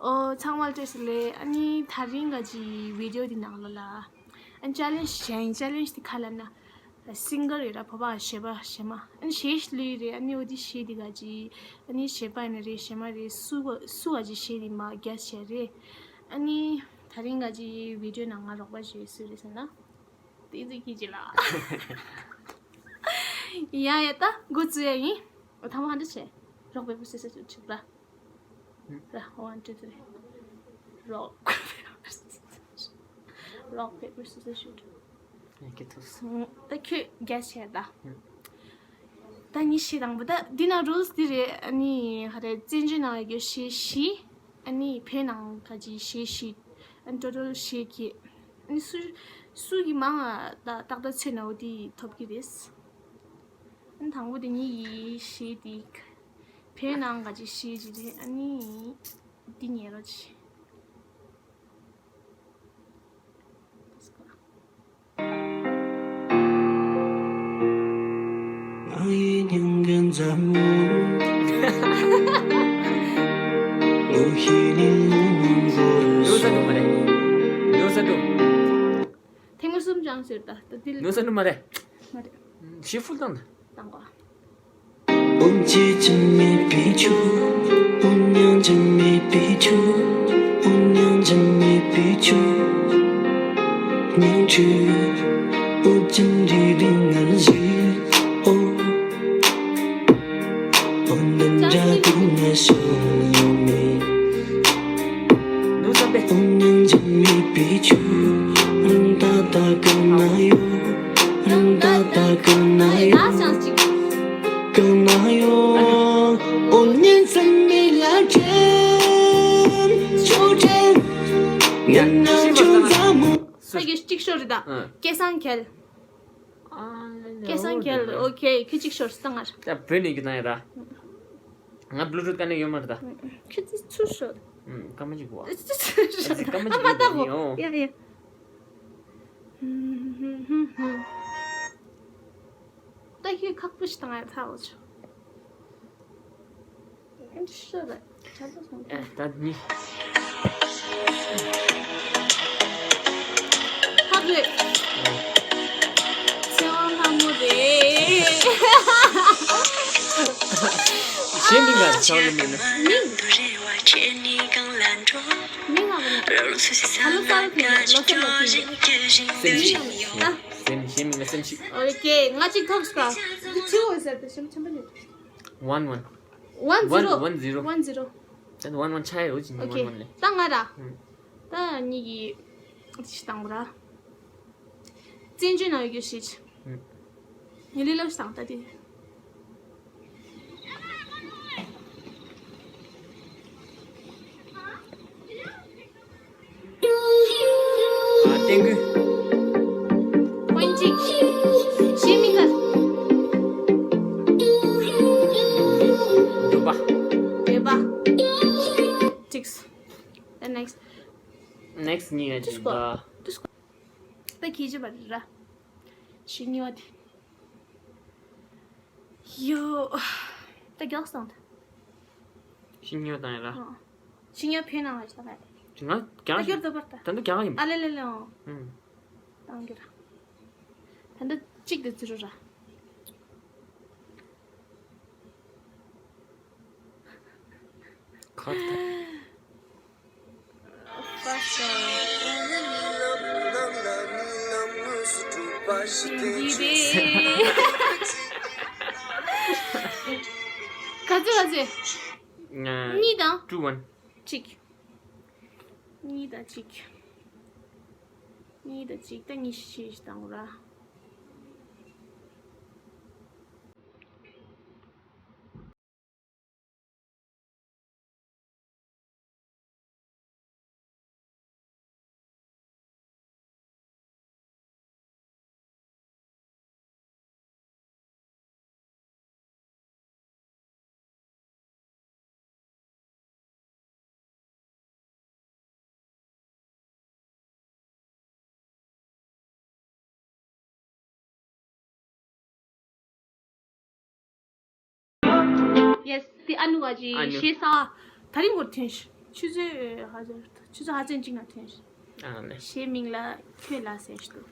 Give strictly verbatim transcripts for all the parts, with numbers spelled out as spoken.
ཨོ་ཚང་མ་བཀྲ་ཤིས་བདེ་ལེགས། ཨ་ནི་དེ་རིང་ག་ཅིག་བི་ཌི་ཡོ་འདི་ནང་ལོགས་ལ་ཨ་ནི་ཅེ་ལེན་ཇི་བྱས་ཡིན། ཅེ་ལེན་ཇི་འདི་ག་ལབ་ན། སིང་གར་ཡོད་ར། བོད་པ་གཞས་པ་གཞས་མ། ཨ་ནི་གཞས་ཤིག་ལུས་རེད། ཨ་ནི་འོ་འདི་གཞས་འདི་ག་ཅིག་ཨ་ནི་གཞས་པ་ཡིན་ན་རེད། གཞས་མ་རེད། སུ་ག་སུ་ག་ཅིག་གཞས་འདི་མར་གེ་སི་བྱས་རེད། ཨ་ནི་དེ་རིང་ག་ཅིག་བི་ཌི་ཡོ་ནང་ང་རོགས་པ་བྱེད་སུ་རེད་ཟེར་ན། དེ་ཚོ་ཁྱེད་ཀྱི་ལ། ཡ་ཡ། ད་འགོ་བཙུགས་ཡ་ཡིན། འོ་ཐ་མ་ཧ་འདྲ་བྱས། རོགས་པའི་བུ་སེ་སེ་ཆུ་ཆུ་ར། ར། One, two, three. Rock, paper, scissors, shoot. Rock, paper, scissors, shoot. ཡ་ཁྱེད་ཐུགས་སོང་། ད་ཁྱོད་གེ་སི་བྱས་ད། ད་ངས་གཞས་དང་པོ། ད་འདི་ན་རུལ་སི་འདི་རེད། ཨ་ནི་ག་རེ། བཙན་བྱོལ་ནང་ཡོད་རྒྱུ་གཞས་བཞི། ཨ་ནི་བོད་ནང་ག་ཅིག་གཞས་བཞི། ཨ་ནི་ཊོ་ཊལ་གཞས་བརྒྱད། ཨ་ནི་སུ་སུ་གི་མང་ང་ད་ཏག་ཏག་ཚོད་ན་འོ་དེ་ཐོབ་ཀྱི་རེད། ཨ་ནི་དང་པོ་དེ་ངེད་ཀྱི་གཞས་དེ་བོད་ནང་ག་ཅིག་གཞས་ཅིག་རེད། ཨ་ནི་འདི་ཉན་རོགས་གྱིས། ནོར་ས་འདུག་མ་རེད། ནོར་ས་འདུག་ཐེངས་མ་གསུམ་ཅང་ཟེར་ད་ད་དེ་ནོར་ས་འདུག་མ་རེད། མ་རེད། ཤི་ཕུལ་དང་། དང་གོ། ནོར་ས་པས། ད་ཅང་ཅིག་ས་གི་གཅིག་ཤོར་རེད་ད། ཨ། སྐལ་བཟང་རྒྱལ། ཨ་ལེ་ལེ། སྐལ་བཟང་རྒྱལ། ཨོ་ཁེ། ཁྱོད་གཅིག་ཤོར་སོང་ང་། ད་བོད་ནས་རྒྱུ་དང་ཡ་ར། ང་བླུ་ཊུཐ་ག་ནས་ཡོད་མ་རེད་ད། ཁྱོད་ཚོ་ཚུར་ཤོར། ཨུམ། སྐར་མ་གཅིག་གོ། ཚུར་ཤོར། སྐར་མ་གཅིག་ཨ་མ་ད་གོ། ཡོད་ཡ་ཡ། ད་ཁྱོད་ཁག་པོ་ཞིག་བཏང་ཡ་ཐལ་ཆོག་ཨེ་ད་ནི། ཧ་གོ། ཚེ་དབང་ལྷ་མོ་རེད། གཞས་མིང་ག་རེ་ཆགས་ལ་མེད་ན། མིང་། མིང་ང་ག་ནས། ད་ལོ་གསར་ལོ་གསར་ལོ་གསར་ལོ་གསར་ལོ། སེམས་ཤིག་ཨ། སེམས། གཞས་མིང་ལ་སེམས་ཤིག་ཨོ་ཁེ། ང་གཅིག་ཐོབ་སོང་། འདི་ཚིག་འོ་ཟེར་ཏེ་ཤམ་ཆམ་པ་ཉོ། One one. One zero. One zero. One zero. Then one one ཆ་ཡོད་ཅིག་ཨོ་ནི་ཁེ། One one ལེ། ད་ང་ར། ཨུམ། ད་ཉིད་ཀྱི་ཅི་ཞིག་བཏང་བ་ར། བཙན་བྱོལ་ནང་ཡོད་རྒྱུ་ཞིག་ཨུམ། ངས་ལི་ལོ་ཞིག་བཏང་ད་དེ། ཨ། ཏན་ཀུན། ཀོན་ཅིག་གཞས་མིང་ག་འདོད་པ། འདོད་པ། ཅིག་ད་next. Next གཉིས་ཡ་ཅིག་ད། ད་ཁྱེད་ཅི་བ་ར། གཞས་གཉིས་པ་དེ། ཡོ། ད་རྒྱག་སོང་ད། ཤི་ཉོ་དང་ཡ་ལ། ཤི་ཉོ་ཕན་ནང་ལ་ཆ་ལ། ང་རྒྱག་ད་ཡོད་ད་པར་ད། ད་འདི་རྒྱག་ཡིན། ཨ་ལེ་ལེ་ལེ་ཨོ། ཨུམ། བཏང་རྒྱུ་ར། ད་འདི་གཅིག་ཏུ་བརྩི་རུ་ར། ཁ་ད། ག་ཚོད་ག་ཚོད། གཉིས་དང་། Two one. གཅིག་གཉིས་དང་གཅིག་གཉིས་དང་གཅིག་ད་གཉིས་བཞི་བཞི་བཏང་ར། Yes དེ་ཨ་ནུ་ག་ཅི་ཨ་ནུ། ཤེས་ས། ད་རིང་གོ་ཐོན་ཤི། ཆུ་ཚོད་ཧ་ཅང་ཆུ་ཚོད་ཧ་ཅང་གཅིག་ན་ཐོན་ཤག་ཨ་ལེ། གཞས་མིང་ལ་ཁྱོད་ལ་ཟེར་ཞིག་འདུག་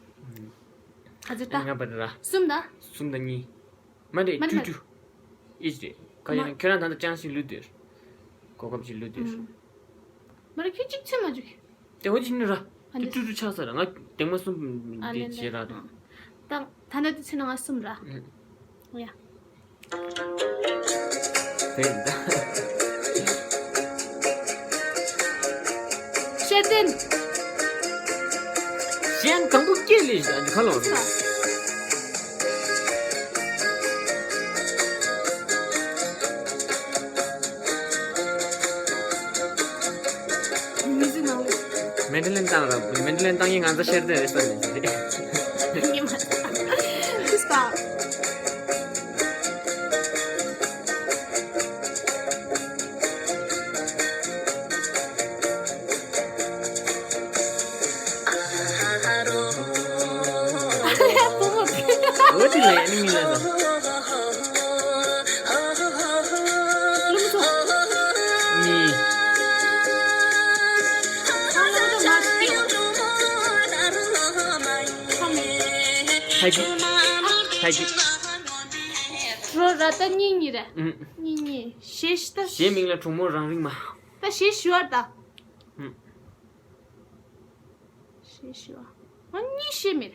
ཨ་ཙི་ད། ང་པ་ར། གསུམ་ད། གསུམ་དང་གཉིས། མ་རེད། མ་རེད། ཏུ་ཏུ། ཨིས་རེད། ཁ་ཡང་ཁྱོད་རང་ད་ལྟ་ཅང་ཞིག་ལུས་དེར། གོ་སྐབས་ཅིག་ལུས་དེར། མ་རེད། ཁྱོད་གཅིག་ཚོད་མ་བཅུག་དེ་འོ་ཅི་ནི་ར། ཨ་ཏུ་ཏུ་ཏུ་ཆགས་ས་ར། ང་དེང་མ་གསུམ་ཨ་ལེ་ལེ། དེ་བྱེད་ར་ར། ད་ད་ནི་དུ་ཚོད་ན་ང་གསུམ་ར། ཡ། དེ་ཡིན་ད། ཤེར་ཏན། གཞན་དང་པོ་སྐྱེ་ལས་ཤ་ཁ་ལོ། མི་ཚེ་ནང་ལ། མེ་ཌི་ལན་བཏང་ར། མེ་ཌི་ལན་བཏང་ཡིན་ང་ཚོ་ཤེར་ཏན་རེད་ས་མེད་ཟེར། ཉི་མ། ཁུས་པ། འོ་དེ་ལས་ནི་མི་ལ་ལ། མི། ཧ་གི། ཧ་གི། རོ་ར་ད་གཉིས་གཉིས་རེད། ཨུམ། གཉིས་གཉིས། གཞས་ཤི་ད། གཞས་མིང་ལ་གྲོགས་མོ་རང་རིག་མ། ད་གཞས་ཤི་བ་ད། ཨུམ། གཞས་ཤི་བ། ང་གཉིས་ཤི་མེད།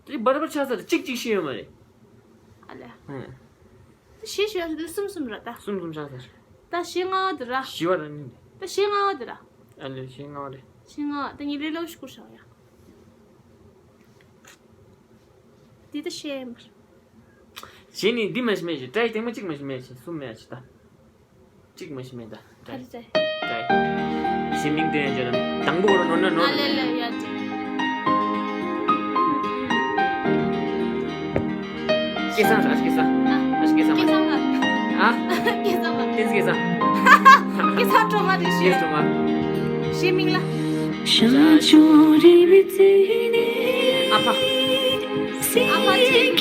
དེ་བར་བར་ཆགས་ས་རེད། གཅིག་གཅིག་ཤི་ཡོད་མ་རེད། ཨ་ལེ། ཨུམ། ད་གཞས་ཤི་བ་ད་གསུམ་གསུམ་ར་ད། གསུམ་གསུམ་ཆགས་ས་རེད། ད་གཞས་ལྔ་བ་དེ་ར། ཤི་བ་ར་ནི། ད་གཞས་ལྔ་བ་དེ་ར། ཨ་ལེ། གཞས་ལྔ་བ་རེད། གཞས་ལྔ་བ་ད་ངས་ལས་སླ་པོ་ཞིག་བསྐུར་བཞག་ཡ། འདི་ད་ཤེས་མར། གཞས་ནི་འདི་མ་ཤེས་མེད་ཅིག་ཏྲའི་ཐེངས་མ་གཅིག་མ་ཤེས་མེད་ཅིག་གསུམ་མེད་ཅིག་ད། གཅིག་མ་ཤེས་མེད་ད། ཏྲའི། ཨ་ཙི། ཏྲའི། གཞས་མིང་དེ་ཡང་བརྗོད་ན་དང་པོ་རུ་ནོར་ན་ནོར། ཨ་ལེ་ལེ་ཡ་ཏི། སྐལ་བཟང་ར། སྐལ་བཟང་། ཨ། ཨ་སྐལ་བཟང་། སྐལ་བཟང་ར། ཨ། སྐལ་བཟང་ར། ཏེན་སྐལ་བཟང་། སྐལ་བཟང་སྒྲོལ་མ་རེད་ཤག་སྐལ་སྒྲོལ་མ། གཞས་མིང་ལ། ཨ་ཕ། ཨ་ཕ་ཅིག་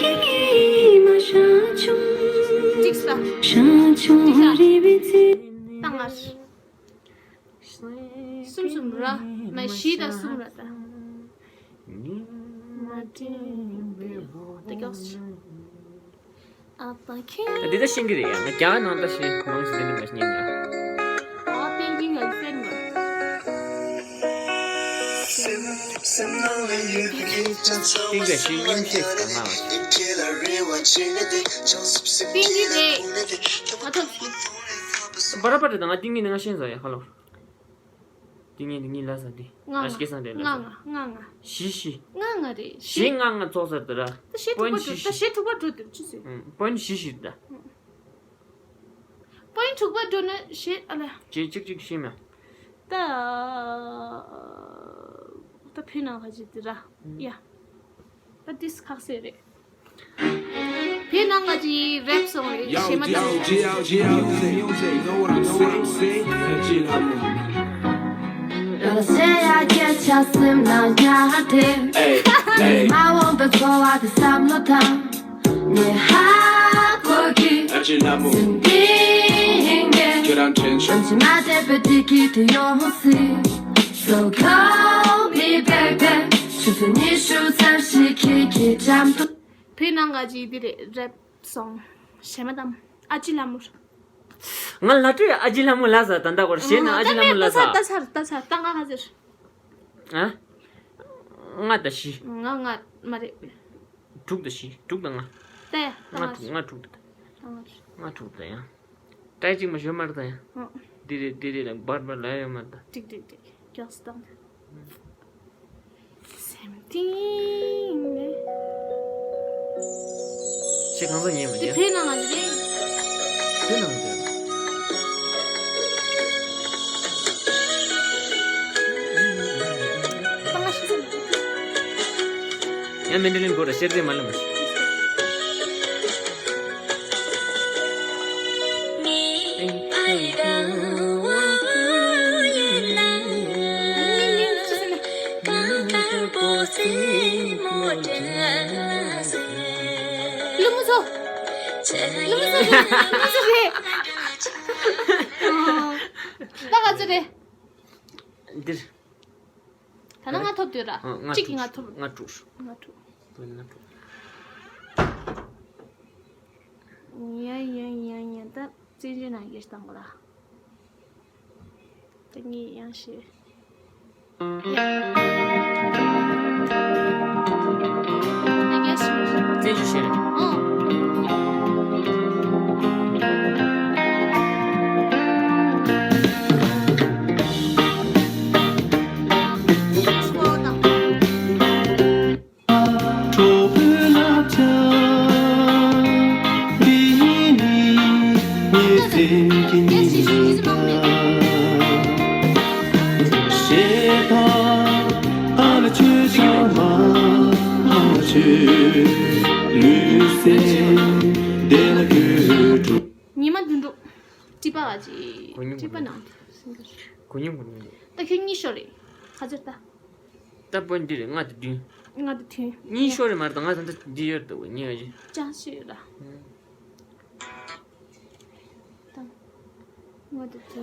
ཅིག་ས། ཅིག་ས། ད་ང་། གསུམ་གསུམ་ར། མ་བཞི་དང་གསུམ་ར་ད། ད་ཀྱོག་སི། ཨ་ད་ཁྱེད། ད་འདི་ད་ཤེས་ཀྱི་རེད་ཡ། ང་རྒྱ་ནང་ད་ཤེས་ནང་ཞིག་འདི་འདི་མ་ཤེས་ཉན་ཡ། ཨ་པེན་ཀིང་ཨ་པེན་ཀིང་། ཏིང་ཀ་ཤི་ཉིམ་ཤི་ང་། ཏིང་ཀི་རེད། ང་ཐོབ་ཤི། བར་བར་དང་ང་ཏིང་ཀི་ནི་ང་ཤེས་ཟ་ཡ་ཧ་ལོ། ཏིང་ངེ་འདི་གཉིས་ལ་ཟ་འདི། ང་ང་། ཨ་སྐལ་བཟང་དེ་ལ་ཟ། ང་ང་ང་ང་། བཞི་བཞི། ང་ང་རེད། བཞི་ང་ང་ཚོགས་ཟེར་དེ་ར། ད་བཞི་ཐུག་པ་འགྲོ། ད་བཞི་ཐུག་པ་འགྲོ་དེ་ཅི་ཟེར། པོན་བཞི་བཞི་ད། པོན་དྲུག་པ་འགྲོ་ན་བཞི་ཨ་ལ། བྱེད་གཅིག་གཅིག་བཞི་མ། ད། ད་ཕེ་ན་ག་ཅི་དེ་ར། ཡ། ད་དིས་ཁག་སེ་རེད། དེ་ནང་ང་ཅི་རེབ་སོང་རེད། ཞེ་མ་དང་། བོད་ནང་ག་ཅིག་འདི་རེད་རེབ་སོང་། ཞེ་མ་དང་། ང་ལ་སྤྲོད་ཨ་ཅེ་ལྷ་མོ་ལ་ཟ། ད་ལྟ་གོ་ཞེ་ན་ཨ་ཅེ་ལྷ་མོ་ལ་ཟ། ད་ཚར་ད་ཚར་ད་ང་ཧ་ཟེར། ཨ། ལྔ་དང་བཞི། ལྔ་ལྔ་མ་རེད། དྲུག་དང་བཞི། དྲུག་དང་ལྔ། ལྔ་དྲུག་ལྔ་དྲུག་ད། ལྔ་དྲུག་ད་ཡང་། ཏྲའི་གཅིག་མ་ཞོ་མར་ད་ཡང་། འདི་རེད་འདི་རེད་ལ་བར་བར་ལ་ཡོད་མར་ད། འགྲིག་འགྲིག་འགྲིག་མགྱོགས་སུ་བཏང་། སེམས་གཏིང་ནས། ཞེ་གང་ཟག་ཉན་མི་དེ་ཉན། བོད་ནང་ལ་རེད། བོད་ནང་ལ་རེད། ཡང་མེ་འདྲ་ལིང་གོ་ར་ཤེར་ཏེ་མ་ལ་མ། ལུ་མུ་ཚོ། ལུ་མུ་ཚོ་རེད། ལུ་མུ་ཚོ་རེད། ད་ག་ཚོད་རེད། འདིར། ད་ནང་ང་ཐོབ་འདོད་ར། ཨ། ང་གཅིག་གིས་ང་ཐོབ། ང་དྲུག་ང་དྲུག་ང་དྲུག་ཡ་ཡ་ཡ་ཡ། ད་བཙན་བྱོལ་ནང་གི་སྟངས་ལ། ད་ངས་ཡང་ཞུ། བཙན་བྱོལ་ཞིག་རེད། ཨང་། ཉི་མ་དོན་གྲུབ། ཀྲི་པ་ཨ་ཅེ། གོ་སྙིང་ཀྲི་པ་ནང་དུ་སིང་གར། གོ་སྙིང་གོ་སྙིང་། ད་ཁྱོད་གཉིས་ཤོར་རེད། ག་ཚོད་ད། ད་པོ་འདི་རེད། ལྔ་དང་བདུན། ལྔ་དང་བདུན། གཉིས་ཤོར་རེད་མ་རེད། ད་ང་ད་ལྟ་འདི་ཡོད་ད། གཉིས་ཨ་ཅེ། ཅང་ཤེས་ཡོད་ད། ད། ང་དང་དེ།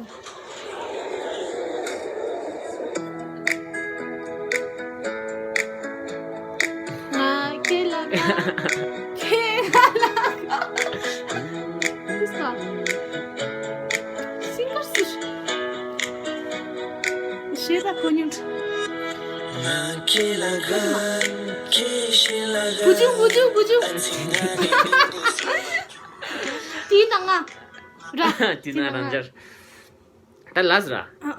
ང་ཁྱེད་ལ་དགའ། ཁྱེད་ང་ལ་དགའ། འདི་ས། སིང་གར་སུ་ཞེས་པ་ཁོ་ཉིད། བུ་ཆུང་བུ་ཆུང་བུ་ཆུང་། དེའི་ནང་ང་། ར། དེའི་ནང་རང་འཇར། ད་ལས་ར། ཨ།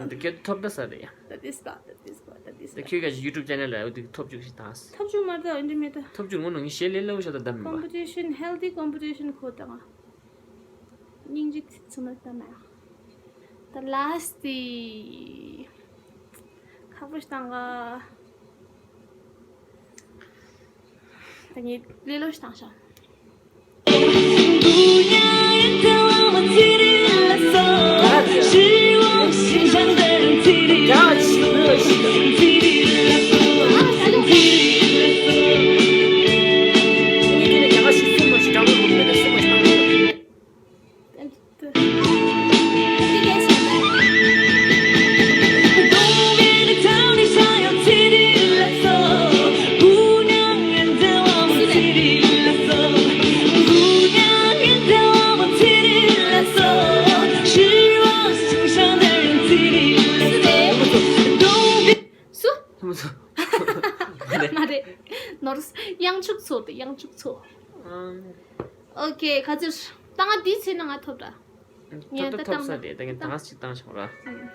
འདི་ཁྱོད་ཐོབ་ད་ས་རེད་ཡ། ད་དེ་ས་ད་དེ་ས་ད་དེ་ས། ད་ཁྱོད་ཀྱི་ཡུ་ཊུབ་ཅེ་ནལ་ལ་འོ་དེ་ཐོབ་བཅུག་ཞིག་དང་། ཐོབ་བཅུག་མ་ད་འདི་མེད་ད། ཐོབ་བཅུག་ངོ་ནང་ངས་ཞེ་ལེ་ལེ་བོ་ཤ་ད་ད་མི་བ། ཀོམ་པི་ཊི་ཤན། ཧེལ་ཐི་ཀོམ་པི་ཊི་ཤན་ཁོ་ད་ང་། སྙིང་རྗེ་ཚི་མ་ད་མ་ཡ། ད་ལས་དེ། ཁག་པོ་ཞིག་བཏང་ག་ད་ངས་ལེ་ལོ་ཞིག་བཏང་ཤག་སུ། ལྷ་མོ་ཚོ། མ་རེད། ནོར། གཡང་ཕྱུག་མཚོ་དེ་གཡང་ཕྱུག་མཚོ། ཨང་། ཨོ་ཁེ། ག་ཚོད། ད་ང་འདི་བྱས་ན་ང་ཐོབ་ར། ངས་ད་ཐོབ་ཐོབ་བཏང་ས་རེད། ད་ངས་ད་ང་ཅིག་བཏང་ཆོག་ར། ཨང་།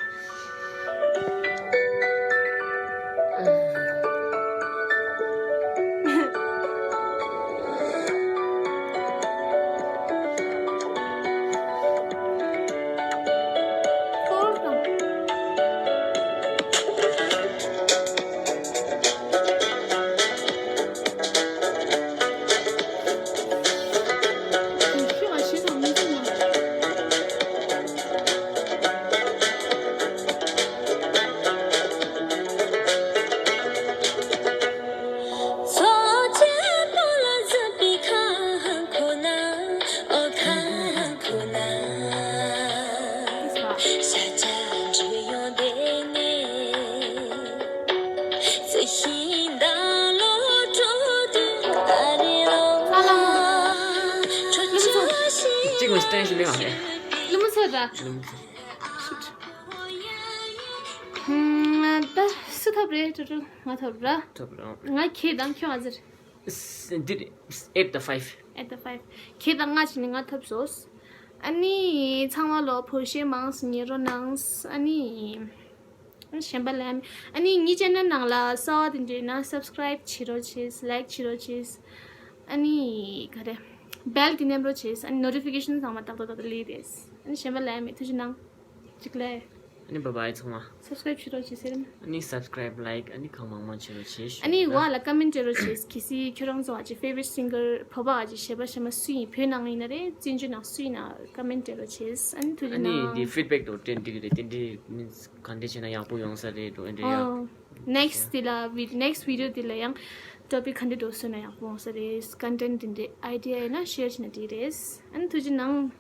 གཅིག་མ་སྟན་ཞིག་མེད་པ་རེད། ལུམ་ཚོད་ར། ལུམ་ཚོད། ད་སུ་ཐོབ་རེད། ཀྲུ་ཀྲུ། ང་ཐོབ་ར། ཐོབ་ར། ང་ཁྱེད་དང་ཁྱོད་ཨ་ཟེར། འདི་རེད། Eight the five. Eight the five. ཁྱེད་དང་ང་བྱས་ནས་ང་ཐོབ་སོང་། ཨ་ནི་ཚང་མ་ལོ་ཕོ་ཤེ་མང་སོང་། ཉེ་རོ་ནང་། ཨ་ནི་གཞན་པ་ལ་ཨ་ནི་ངའི་ཅེ་ནལ་ནང་ལ་གསར་པ་དེ་འདྲ་ཡིན་ན་སབ་སི་ཀ་རའིབ་བྱེད་རོགས་བྱེད། ལའིག་བྱེད་རོགས་བྱེད། ཨ་ནི་ག་རེ། བེལ་དེ་མནན་རོགས་བྱེད། ཨ་ནི་ནོ་ཊི་ཕི་ཀེ་ཤན་ཚང་མ་ཏག་ཏག་ཏག་ཏག་སླེབས་རེད། ཨ་ནི་གཞན་པ་ལ་ཨ་མེད། ཐུགས་རྗེ་གནང་། གཅིག་ལ། ཨ་ནི་བཱའི་བཱའི་ཚང་མ། སབ་སི་ཀ་རའིབ་བྱེད་རོགས་བྱེད་ཟེར་ན། ཨ་ནི་སབ་སི་ཀ་རའིབ་ལའིག་ཨ་ནི་གང་མང་མང་བྱེད་རོགས་བྱེད་ཞུ། ཨ་ནི་ཝ་ལ་ཀོ་མེན་ཊི་བྱེད་རོགས་བྱེད། གལ་སྲིད་ཁྱོད་རང་ཚོ་ཨ་ཅེ་ཕེ་ཝ་རི་ཊི་སིང་གར་བོད་པ་ཨ་ཅེ་གཞས་པ་གཞས་མ་སུ་ཡིན། བོད་ནང་ཡིན་ན་རེད། བཙན་བྱོལ་ནང་སུ་ཡིན་ན་ཀོ་མེན་ཊི་བྱེད་རོགས་བྱེད། ཨ་ནི་ཐུགས་རྗེ་གནང་། ཨ་ནི་འདི་ཕིཌ་བེག་དང་འབྲེལ་འགྲིག་གི་རེད། དེ་འདྲའི་མིན་ག་འདྲ་བྱས་ན་ཡག་པོ་ཡོང་ས་རེད་འགྲོ། ཨ་འདྲ་ཡ། ཨོ། ནེག་སི་ཊི་དེ་ལ་བི་ནེག་སི་ཊི་བི་ཌི་ཡོ་དེ་ལ་ཡང་ཊོ་པིག་ག་འདྲ་འགྲོ་སོང་ན་ཡག་པོ་ཡོང་ས་རེད། ཀོན་ཊེན་ཊི་དེ་འདྲའི་ཨའི་ཌི་ཡ་ཡིན་ན་ཤེར་བྱས་ན་འགྲིག་རེད། ཨ་ནི་ཐུགས་རྗེ་གནང་།